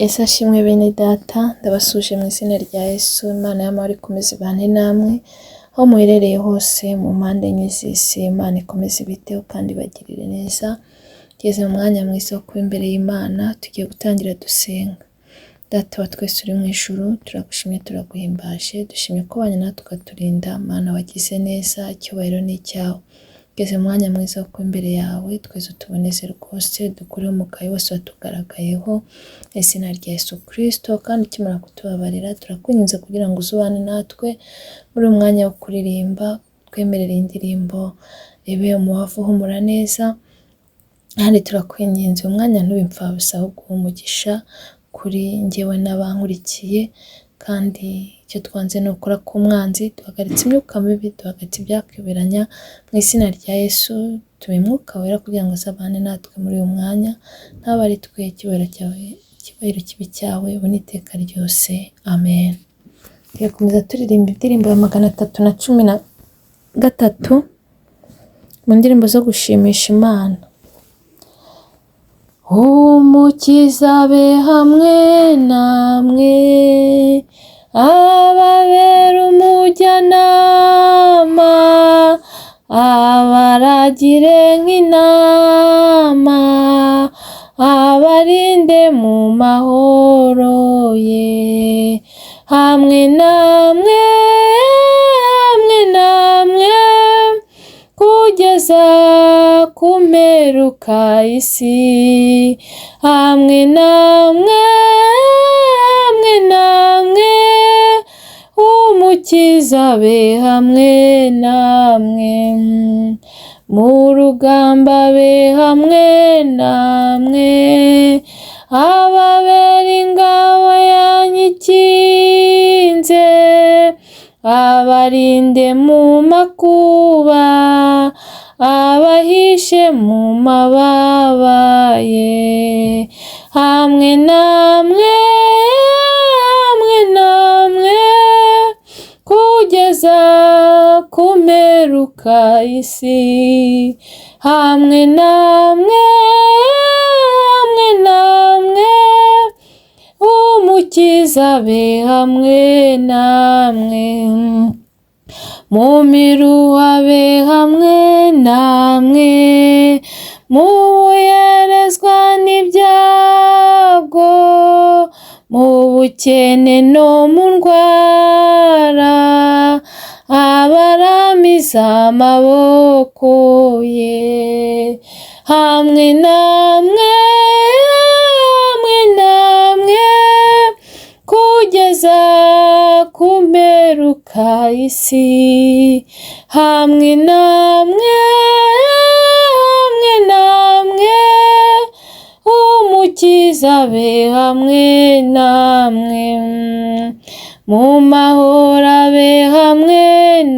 Yesu ashimwe bene data, ndabasuje mu izina rya Yesu. Imana y'amahoro ikomeze ibane namwe, aho muherereye hose mu mpande enye z'isi. Imana ikomeze ibiteho kandi ibagirire neza. Tugeze mu mwanya mwiza wo kuba imbere y'Imana, tugiye gutangira dusenga. Data wa twese uri mu ijuru, turagushimye, turaguhimbaje, dushimye ko ubanye natwe ukaturinda. Mana wagize neza, icyubahiro ni icyawe. Tugeze mu mwanya mwiza wo kuba imbere yawe, twese utuboneze rwose, dukureho umugayo wose watugaragayeho, mu izina rya Yesu Kristo. Kandi ukimara kutubabarira, turakwinginze kugira ngo uzubane natwe muri uyu mwanya wo kuririmba, twemerere indirimbo ibe umubavu uhumura neza. Kandi turakwinginze uyu mwanya ntube imfabusa, ahubwo uhe umugisha kuri njyewe n'abankurikiye. Kandi icyo twanze ni ukora k'umwanzi, duhagaritse imyuka mibi, duhagaritse ibyakwiberanya mu izina rya Yesu. Tube umwuka wera kugira ngo azabane natwe muri uyu mwanya, ntabe ari twe. Icyubahiro cyawe, icyubahiro kibe cyawe ubu n'iteka ryose, amen. Tugakomeza turirimba indirimbo ya 313 mu ndirimbo zo gushimisha Imana. Umukiza abe hamwe namwe, ababera umujyanama, abaragire nk'intama, abarinde mu mahoro ye. Hamwe namwe, hamwe namwe, kugeza ku mperuka y'isi. Hamwe namwe, hamwe namwe, Umukiza abe hamwe namwe. Mu rugamba abe hamwe namwe, ababera ingabo yanyu ikinze, abarinde mu makuba, abahishe mu mababa ye. Hamwe namwe, hamwe namwe, kugeza ku mperuka y'isi. Hamwe namwe, hamwe namwe, Umukiza abe hamwe namwe. Mu miruho abe hamwe namwe, mu buherezwa n'ibyago, mu bukene no mu ndwara, abaramiza amaboko ye. Hamwe namwe, hamwe namwe, kugeza ku mperuka y'isi. Hamwe namwe, hamwe namwe, Umukiza abe hamwe namwe. Mu mahoro abe hamwe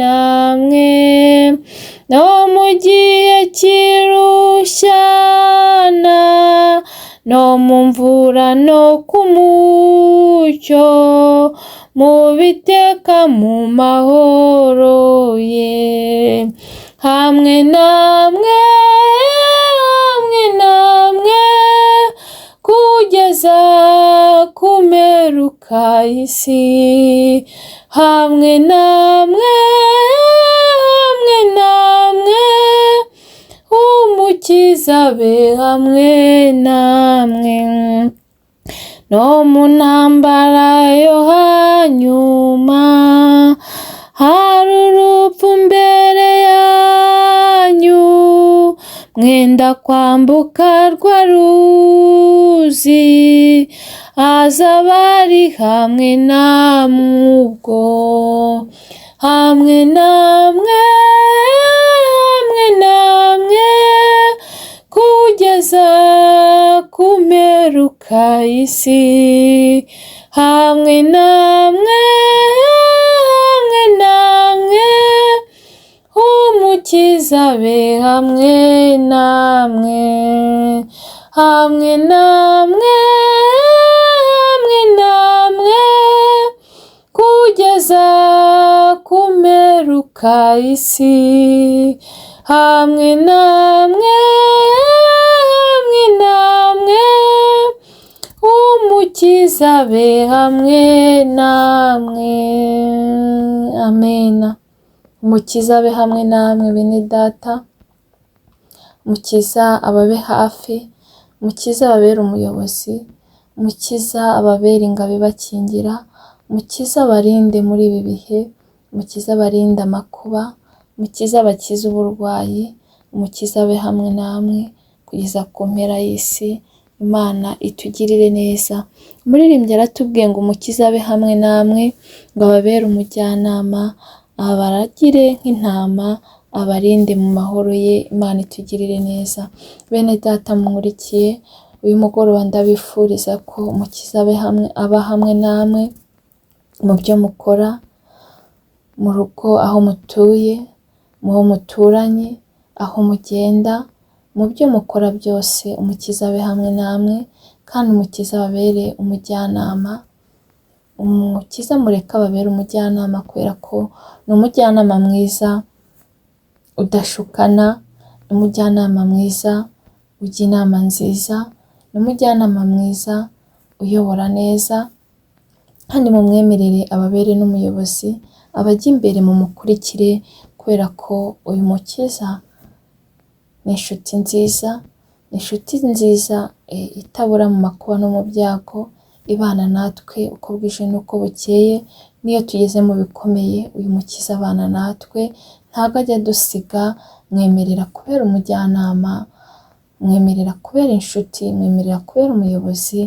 namwe, no mu gihe cy'irushyana, no mu mvura no ku mucyo, mubiteka mu mahoro ye. Hamwe namwe, hamwe namwe, kugeza ku mperuka y'isi. Hamwe namwe, hamwe namwe, Umukiza abe hamwe namwe. No mu ntambara yo hanyuma, hari urupfu mbere yanyu, mwenda kwambuka rwa ruzi, azaba ari hamwe namwe ubwo. Hamwe namwe, hamwe namwe, kugeza ku mperuka y'isi. Hamwe namwe, hamwe namwe, Umukiza abe hamwe namwe. Hamwe namwe, hamwe namwe, kugeza ku mperuka y'isi. Hamwe namwe, hamwe namwe, Umukiza abe hamwe namwe. Amena. Umukiza abe hamwe namwe bene data, Umukiza ababe hafi, Umukiza ababere umuyobozi, Umukiza ababere ingabo ibakingira, Umukiza abarinde muri ibi bihe, Umukiza abarinde amakuba, Umukiza abakize uburwayi, Umukiza abe hamwe namwe kugeza ku mpera y'isi. Imana itugirire neza. Umuririmbyi aratubwiye ngo Umukiza abe hamwe namwe, ngo ababere umujyanama, abaragire nk'intama, abarinde mu mahoro ye. Imana itugirire neza. Bene data munkurikiye, uyu mugoroba ndabifuriza ko Umukiza abe hamwe, aba hamwe namwe mu byo mukora, mu rugo aho mutuye, mu bo muturanye, aho mugenda, mu byo mukora byose. Umukiza abe hamwe namwe, kandi Umukiza ababere umujyanama. Umukiza mureke ababere umujyanama, kubera ko ni umujyanama mwiza udashukana, ni umujyanama mwiza ujya inama nziza, ni umujyanama mwiza uyobora neza, kandi mumwemerere ababere n'umuyobozi, abajya imbere mumukurikire, kubera ko uyu Mukiza ni inshuti nziza, ni inshuti nziza itabura mu makuba no mu byago, ibana natwe uko bwije n'uko bukeye, n'iyo tugeze mu bikomeye uyu Mukiza abana natwe, ntabwo ajya adusiga. Mwemerera kubera umujyanama, mwemerera kubera inshuti, mwemerera kubera umuyobozi,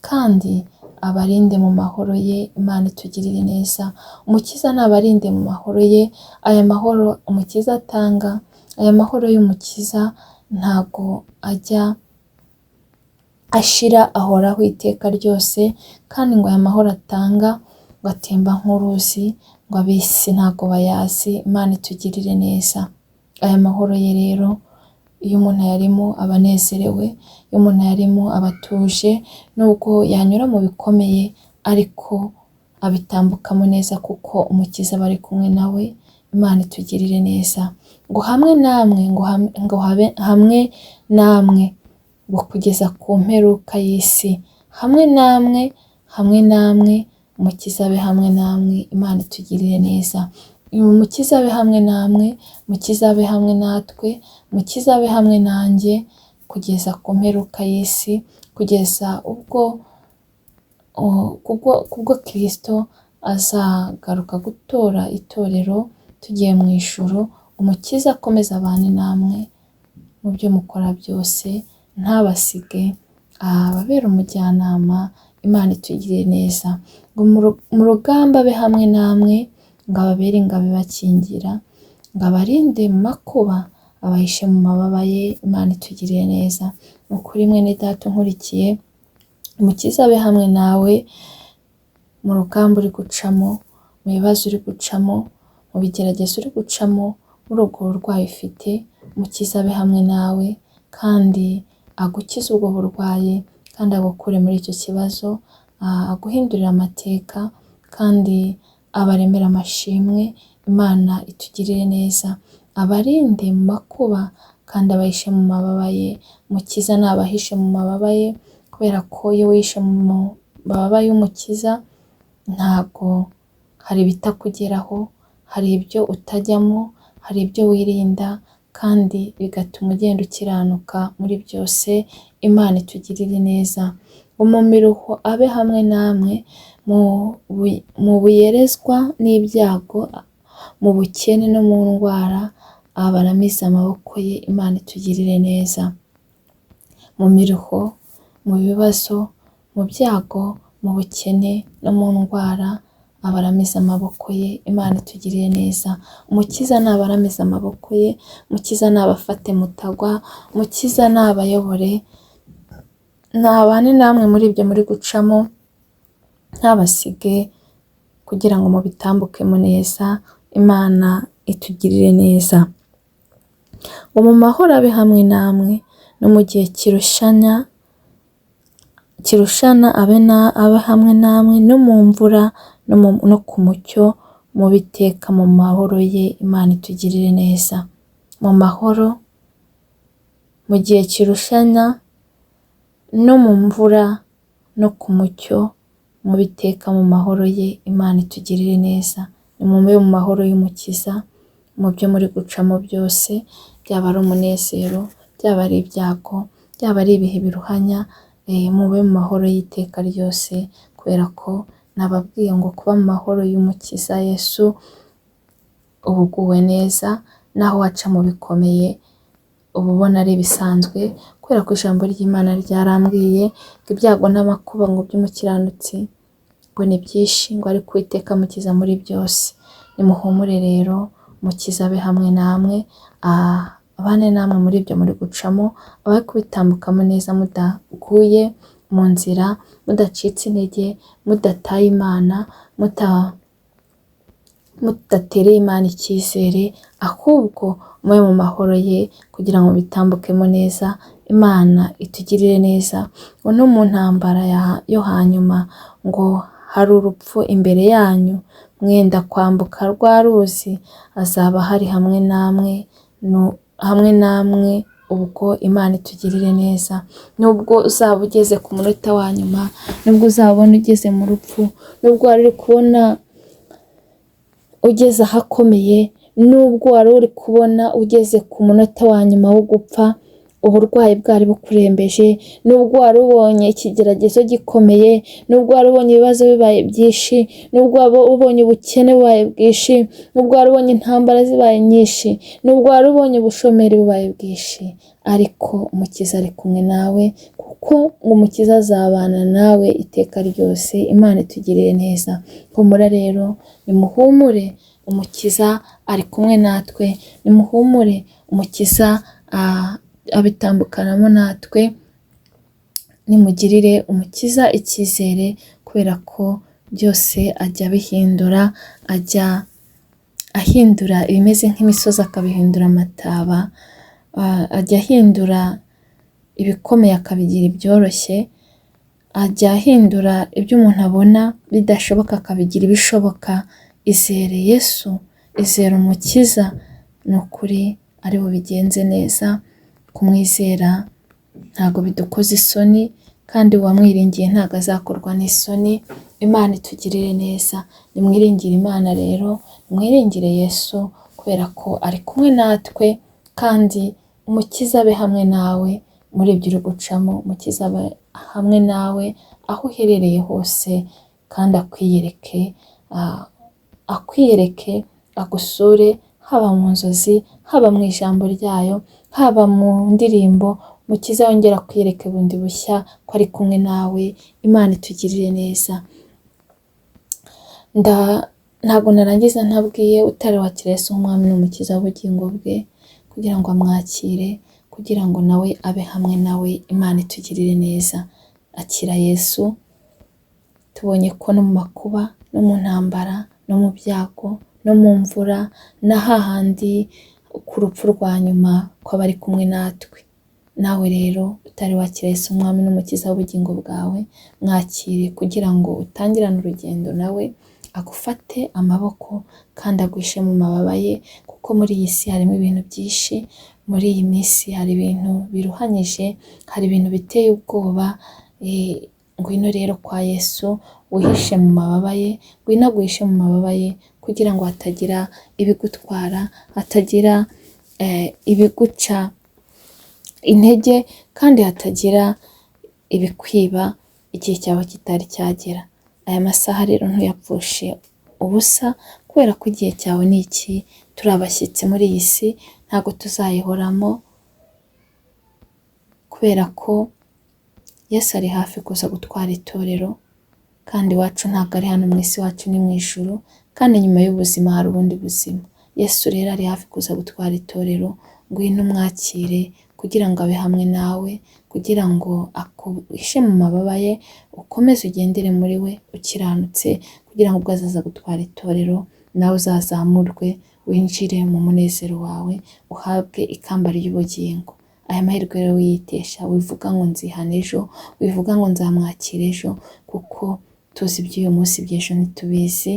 kandi abarinde mu mahoro ye. Imana itugirire neza. Umukiza nabarinde mu mahoro ye. Aya mahoro Umukiza atanga, aya mahoro y'Umukiza ntago ajya ashira, ahoraho iteka ryose, kandi ngo aya mahoro atanga ngo atemba nk'uruzi, ngo ab'isi ntago bayazi. Imana itugirire neza. Aya mahoro ye rero, iyo umuntu ayarimo aba anezerewe, iyo umuntu ayarimo aba atuje, nubwo yanyura mu bikomeye ariko abitambukamo neza, kuko Umukiza aba ari kumwe nawe. Imana itugirire neza. Ngo hamwe namwe, ngo habe hamwe namwe, ngo kugeza ku mperuka y'isi. Hamwe namwe, hamwe namwe, Umukiza abe hamwe namwe. Imana itugirire neza. Umukiza abe hamwe namwe, Umukiza abe hamwe natwe, Umukiza abe hamwe nanjye kugeza ku mperuka y'isi, kugeza ubwo kubwo Kristo azagaruka gutora itorero tugiye mu ijuru. Umukiza akomeze abane namwe mu byo mukora byose, ntabasige, ababere umujyanama. Imana itugirire neza. Ngo mu rugamba abe hamwe namwe, ngo ababere ingabo ibakingira, ngo abarinde mu makuba, abahishe mu mababa ye. Imana itugirire neza. Ni ukuri mwene data unkurikiye, Umukiza abe hamwe nawe mu rugamba uri gucamo, mu bibazo uri gucamo, mu bigeragezo uri gucamo, muri ubwo burwayi ufite. Umukiza abe hamwe nawe, kandi agukize ubwo burwayi, kandi agukure muri icyo kibazo, aguhindurire amateka, kandi abaremere amashimwe. Imana itugirire neza. Abarinde mu makuba, kandi abahishe mu mababa ye. Umukiza nabahishe mu mababa ye, kubera ko iyo wihishe mu mababa y'Umukiza ntago hari ibitakugeraho, hari ibyo utajyamo, hari ibyo wirinda, kandi bigatuma ugenda ukiranuka muri byose. Imana itugirire neza. Mu miruho abe hamwe namwe, mu buyerezwa n'ibyago, mu bukene no mu ndwara, abaramize amaboko ye. Imana itugirire neza. Mu miruho, mu bibazo, mu byago, mu bukene no mu ndwara, abaramize amaboko ye. Imana itugirire neza. Umukiza nabaramize amaboko ye, Umukiza nabafate mutagwa, Umukiza nabayobore, nabane namwe muri ibyo muri gucamo, ntabasige kugira ngo mubitambukemo neza. Imana itugirire neza. Ngo mu mahoro abe hamwe namwe, no mu gihe kirushana abe hamwe namwe, no mu mvura no ku mucyo, mubiteka mu mahoro ye. Imana itugirire neza. Mu mahoro, mu gihe kirushana, no mu mvura no ku mucyo, mube iteka mu mahoro ye, Imana itugirire neza. Nimube mu mahoro y'Umukiza, mu byo muri gucamo byose, byaba ari umunezero, byaba ari ibyago, byaba ari ibihe biruhanya, mube mu mahoro y'iteka ryose, kubera ko nababwiye ngo kuba mu mahoro y'Umukiza Yesu, uba uguwe neza, naho waca mu bikomeye, uba ubona ari ibisanzwe, kubera ko ijambo ry'Imana ryarambwiye ngo ibyago n'amakuba ngo by'umukiranutsi ngo ni byinshi, ngo ariko Uwiteka amukiza muri byose. Nimuhumure rero, Umukiza abe hamwe namwe, abane namwe muri ibyo muri gucamo, abahe kubitambukamo neza mudaguye mu nzira, mudacitse intege, mudataye Imana, mudatereye Imana icyizere, ahubwo mube mu mahoro ye kugira ngo bitambukemo neza, Imana itugirire neza. Ngo no mu ntambara yo hanyuma ngo hari urupfu imbere yanyu, mwenda kwambuka rwa ruzi, azaba hari hamwe namwe, hamwe namwe, ubwo Imana itugirire neza. Nubwo uzaba ugeze ku munota wa nyuma, nubwo uzabona ugeze mu rupfu, nubwo wari uri kubona ugeze ahakomeye, nubwo wari uri kubona ugeze ku munota wa nyuma wo gupfa, uburwayi bwari bukurembeje, nubwo wari ubonye ikigeragezo gikomeye, nubwo wari ubonye ibibazo bibaye byinshi, nubwo wari ubonye ubukene bubaye bwinshi, nubwo wari ubonye intambara zibaye nyinshi, nubwo wari ubonye ubushomeri bubaye bwinshi, ariko Umukiza ari kumwe nawe, kuko Umukiza azabana nawe iteka ryose. Imana itugirire neza. Humura rero, nimuhumure, Umukiza ari kumwe natwe, nimuhumure, Umukiza abitambukanamo natwe, nimugirire Umukiza icyizere, kubera ko byose ajya abihindura, ajya ahindura ibimeze nk'imisozi akabihindura amataba, ajya ahindura ibikomeye akabigira ibyoroshye, ajya ahindura ibyo umuntu abona bidashoboka akabigira ibishoboka. Izere Yesu, izere Umukiza, ni ukuri ari bubigenze neza. Kumwizera ntabwo bidukoza isoni, kandi uwamwiringiye ntabwo azakorwa n'isoni. Imana itugirire neza. Nimwiringire Imana rero, nimwiringire Yesu, kubera ko ari kumwe natwe, kandi Umukiza abe hamwe nawe muri ibyo uri gucamo, Umukiza abe hamwe nawe aho uherereye hose, kandi akwiyereke, akwiyereke, agusure, haba mu nzozi, haba mu ijambo ryayo, haba mu ndirimbo, Umukiza yongera akwiyereke bundi bushya ko ari kumwe nawe. Imana itugirire neza. Ntabwo narangiza ntabwiye utari wakira Yesu nk'Umwami n'Umukiza w'ubugingo bwe, kugira ngo amwakire, kugira ngo nawe abe hamwe nawe. Imana itugirire neza. Akira Yesu. Tubonye ko no mu makuba, no mu ntambara, no mu byago, no mu mvura, na hahandi ku rupfu rwa nyuma ko aba ari kumwe natwe. Nawe rero utari wakira Yesu Umwami n'Umukiza w'ubugingo bwawe, mwakire kugira ngo utangirane urugendo nawe, agufate amaboko kandi agwishe mu mababa ye, kuko muri iyi si harimo ibintu byinshi, muri iyi minsi hari ibintu biruhanyije, hari ibintu biteye ubwoba. Ngwino rero kwa Yesu wihishe mu mababa ye, ngwino aguhishe mu mababa ye, kugira ngo hatagira ibigutwara, hatagira ibiguca intege, kandi hatagira ibikwiba igihe cyawe kitari cyagera. Aya masaha rero ntuyapfushe ubusa, kubera ko igihe cyawe ni iki. Turi abashyitsi muri iyi si, ntabwo tuzayihoramo, kubera ko Yesu ari hafi kuza gutwara itorero, kandi iwacu ntabwo ari hano mu isi, iwacu ni mu ijuru, kandi nyuma y'ubuzima hari ubundi buzima. Yesu rero ari hafi kuza gutwara itorero, ngwino umwakire kugira ngo abe hamwe nawe, kugira ngo akuhishe mu mababa ye, ukomeze ugendere muri we ukiranutse, kugira ngo ubwo azaza gutwara itorero nawe uzazamurwe, winjire mu munezero wawe, uhabwe ikamba ry'ubugingo. Aya mahirwe rero wiyitesha, wivuga ngo nzihana ejo, wivuga ngo nzamwakira ejo, kuko tuzi iby'uyu munsi, iby'ejo ntitubizi.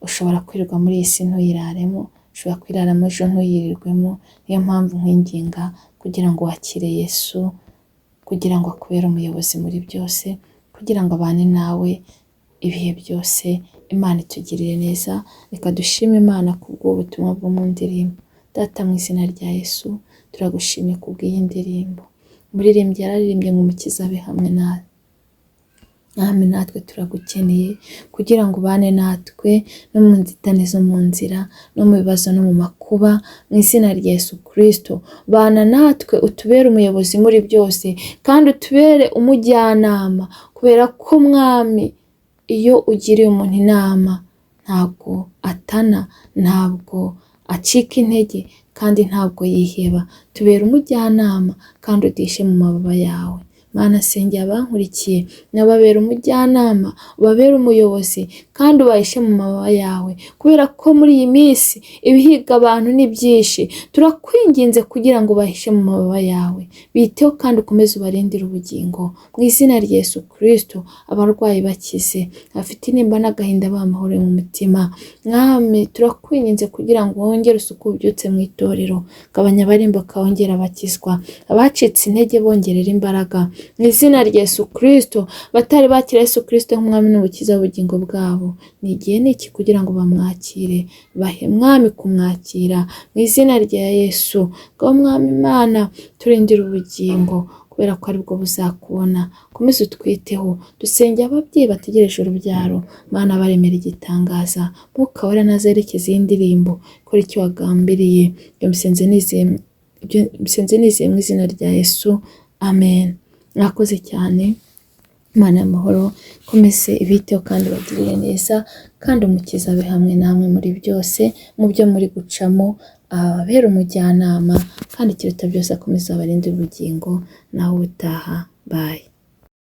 Ushobora kwirirwa muri iyi si ntuyiraremo, ushobora kwiraramo ejo ntuyirirwemo. Niyo mpamvu nkwinginga kugira ngo wakire Yesu, kugira ngo akubere umuyobozi muri byose, kugira ngo abane nawe ibihe byose. Imana itugirire neza. Reka dushime Imana kubw'ubutumwa bwo mu ndirimbo. Data, mu izina rya Yesu, turagushimye kubw'iyi ndirimbo. Umuririmbyi yararirimbye ngo Umukiza abe hamwe nawe. Mwami, natwe turagukeneye kugira ngo ubane natwe no mu nzitane zo mu nzira, no mu bibazo no mu makuba. Mu izina rya Yesu Kristo, bana natwe, utubere umuyobozi muri byose kandi utubere umujyanama, kubera ko Mwami, iyo ugiriye umuntu inama ntabwo atana, ntabwo acika intege kandi ntabwo yiheba. Tubere umujyanama kandi udishe mu mababa yawe. Mana, sengera abankurikiye, nababera umujyanama, ubabere umuyobozi kandi ubahishe mu mababa yawe, kubera ko muri iyi minsi ibihiga abantu ni byinshi. Turakwinginze kugira ngo ubahishe mu mababa yawe, biteho kandi ukomeze ubarindire ubugingo. Mu izina rya Yesu Kristo, abarwayi bakize, abafite intimba n'agahinda bamahoro mu mutima. Mwami, turakwinginze kugira ngo wongere usuke ububyutse mu itorero, gabanya abarimbuka wongere abakizwa, abacitse intege bongerera imbaraga. Mu izina rya Yesu Kristo, batari bakira Yesu Kristo nk'umwami n'umukiza w'ubugingo bwabo, ni igihe ni iki kugira ngo bamwakire. Bahe Mwami kumwakira mu izina rya Yesu. Ngaho Mwami Imana, turindire ubugingo kubera ko aribwo buzakubona. Komeza utwiteho. Dusengeye ababyeyi bategereje urubyaro, Mana baremera igitangaza. Mwuka Wera nazerekeza iyi ndirimbo, kora icyo wagambiriye. Ibyo mbisenze nizeye mu izina rya Yesu, amen. Mwakoze cyane. Imana y'amahoro ikomeze ibiteho kandi bagirire neza, kandi Umukiza abe hamwe namwe muri byose, mu byo muri gucamo ababere umujyanama, kandi ikiruta byose akomeze abarinde ubugingo. Naho ubutaha, bye.